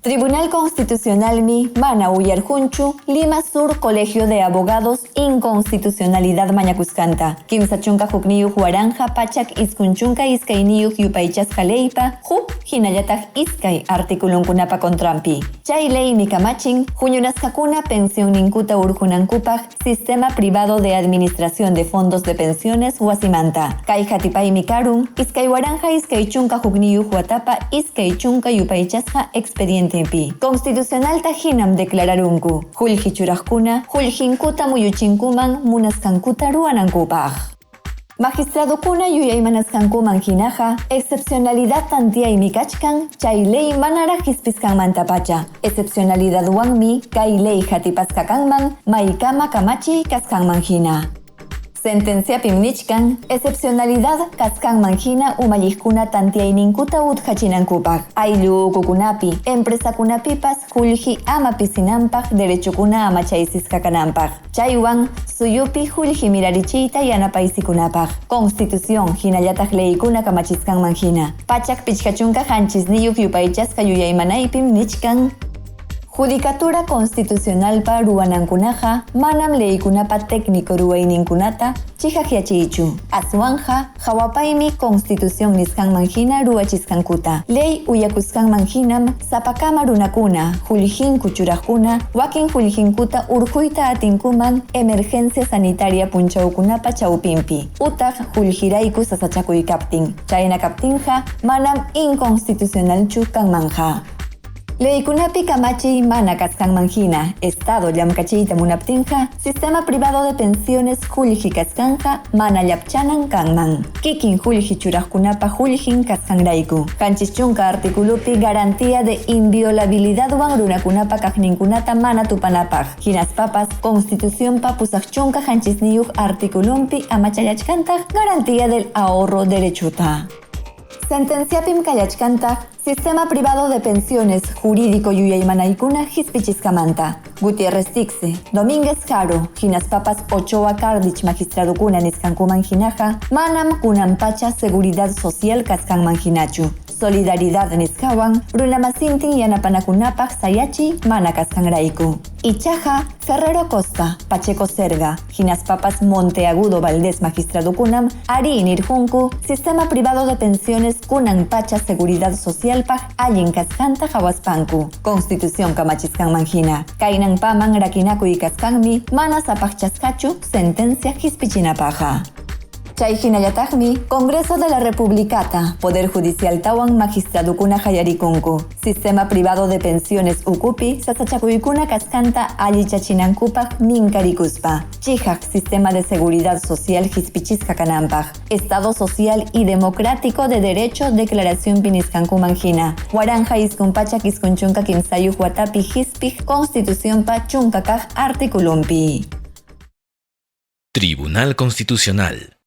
Tribunal Constitucionalmi mana uyarhunchu Lima Sur Colegio de Abogados inconstitucionalidad mañakusqanta, 31 192 yupaychasqa leypa huk hinallataq iskay articulunkunapa contranpi. Chay leymi kamachin huñunasqakuna pensionninkuta hurqunankupaq Sistema Privado de Administración de Fondos de Pensiones wasimanta. Kay hatipaymi karun 2021 watapa 20 yupaychasqa expedientepi. Constitucionalta hinam declararunku, qullqi churaqkuna qullqinkuta muyuchinkuman munasqankuta ruwanankupaq. Magistradukuna yuyaymanasqankuman hinaqa, excepcionalidad tantiyaymi kachkan chay ley manaraq qispisqanmantapacha. Excepcionalidadwanmi kay ley hatipasqa kanman maykama kamachiy kasqanman hina. Sentenciapim nichkan, excepcionalidad kasqanman hina umalliqkuna tantiyayninkuta utqachinankupaq, ayllu ukukunapi, empresakunapipas qullqi ama pisinanpaq derechokuna amachaysisqa kananpaq. Chaywan suyupi qullqi mirarichiyta yanapaysikunapaq. Constitución hinallataq leykuna kamachisqanman hina. 157 yupaychasqa yuyaymanaypim nichkan, Judicatura Constitucionalpa ruwanankunaqa manam leykunapa técnico ruwayninkunata chiqaqyachiychu, aswanqa qawapaymi Constitución nisqanman hina ruwachisqankuta. Ley uyakusqanman hinam sapakama runakuna, qullqinku churaqkuna wakin qullqinkuta hurquyta atinkuman emergencia sanitaria punchawkunapa chawpinpi, utaq qullqirayku sasachakuy kaptin. Chayna kaptinqa manam inconstitucionalchu kanmanqa. Leykunapi kamachiy mana kasqanman hina, Estado llamkachiyta munaptinqa, sistema privado de pensiones qullqi kasqanqa mana llapchanan kanman. Kikin qullqi churaqkunapa qullqin kasqanrayku. 70 articulupi garantía de inviolabilidadwan runakunapa kaqninkunata mana tupanapaq. Hinaspapas Constitucionpa 87 articulunpi amachallachkantaq garantía del ahorro derechota. Sentenciapim kallachkantaq Sistema privado de pensiones jurídico yuyaymanaykuna qispichisqamanta. Gutiérrez Tixe, Domínguez Haro, hinaspapas Ochoa Cardich magistradukuna nisqankuman hinaqa, manam kunan pacha seguridad social kasqanman hinachu. Solidaridad nisqawan runamasintin yanapanakunapaq sayachiy mana kasqanrayku. Ichaqa Ferrero Costa, Pacheco Zerga, hinaspapas Monteagudo Valdés magistradukunam arí nirqunku sistema privado de pensiones kunan pacha seguridad socialpaq allin kasqanta qawaspanku. Constitución kamachisqanman hina. Kaynanpaman rakinakuy kasqanmi mana sapaqchasqachu sentencia qispichinapaqqa. Chay hinallataqmi Congreso de la Republicata, Poder Judicialtawan magistradukuna qayarikunku. Sistema privado de pensiones ukupi sasachakuykuna kasqanta allichachinankupaq minkarikuspa. Chiqaq sistema de seguridad social qispichisqa kananpaq. Estado social y democrático de derecho declaracionpi nisqankuman hina. 1993 watapi qispiq Constitucionpa 10 kaq articulunpi. Tribunal Constitucional.